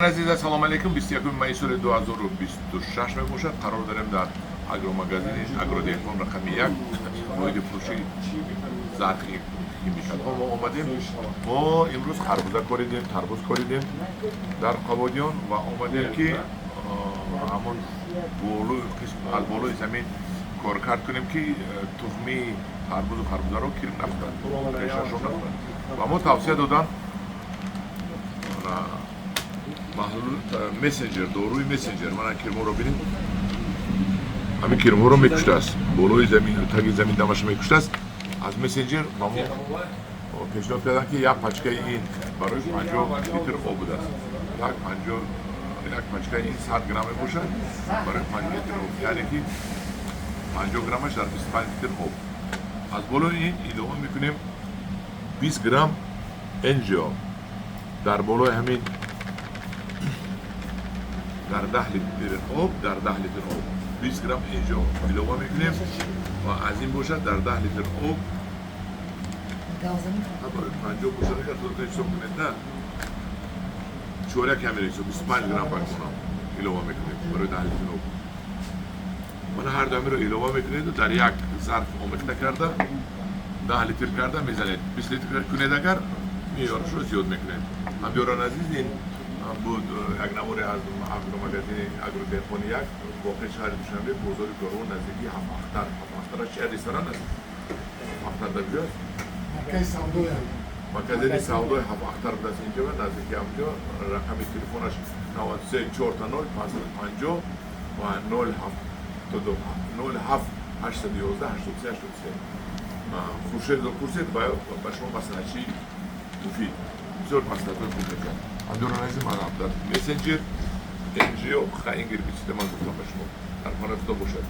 Азиз, ассалому алайкум. 21 май соли 2026 мебошад. Қарор дорем дар агромагазини Агродеҳқон рақами 1, воҳиди фурӯши зарфи химикатҳо мо омадем. Мо имрӯз харбуза коридем, тарбуз коридем дар Қабодиён ва омадем, ки ҳамон болои қисм аз болои замин коркард кунем, ки тухмии тарбузу харбузаро кирм нахӯрад, решашон нахӯрад. Ва мо тавсия додан маҳлул Мессенджер, доруи Мессенджер. Мана, кирморо бинед, ҳамин кирмҳоро мекуштааст, болои замин, таги замин дамаша мекуштааст. Аз Мессенджер ба мо пешниҳод карданд, ки як пачкаи ин барои 50 литр об будааст. Як панҷо, як пачкаи ин 100 грамм мебошад, барои 5 литр об, яъне ки 50 граммаш дар 25 литр об. Аз болои ин илова мекунем 20 грамм Энжио дар болои ҳамин, дар 10 литр об, дар 10 литр об 20 грамм Энжио илова мекунем ва аз ин бошад, дар 10 литр об барои 50 бошад, агар худатон ҳисоб кунед, на чоряк ҳамин ҳисоб, 25 грамм бакунам илова мекунед барои 10 литр об. Мана, ҳар дуамиро илова мекунеду дар як зарф омехта карда, 10 литр карда мезанед. 20 литр кунед агар, меъёрашро зиёд мекунед. Ҳамдиёрон азиз, ин буд як наворе аз агромагазини Агродеҳқони 1, воқеи шаҳри Душанбе, бозори Корвон, наздикии Ҳафтахтар. Ҳафтахтараш чи, ресторан аст? Ҳафтахтар дар куҷоаст? Маркази савдои Ҳафтахтар будааст инҷо ва наздики ҳамҷо. Рақами телефонаш 93 4 0 550 ва 0 07 811 83 83. Хуршедро пурсед, ба шумо маслиҳатчии муфид, бисёр маслиҳатҳои хуб мекард. Ҳамдиёрон азиз, ман дар Мессенджер, Энжио, ин гербицида ман гуфтам ба шумо. Дар паноҳи Худо бошад.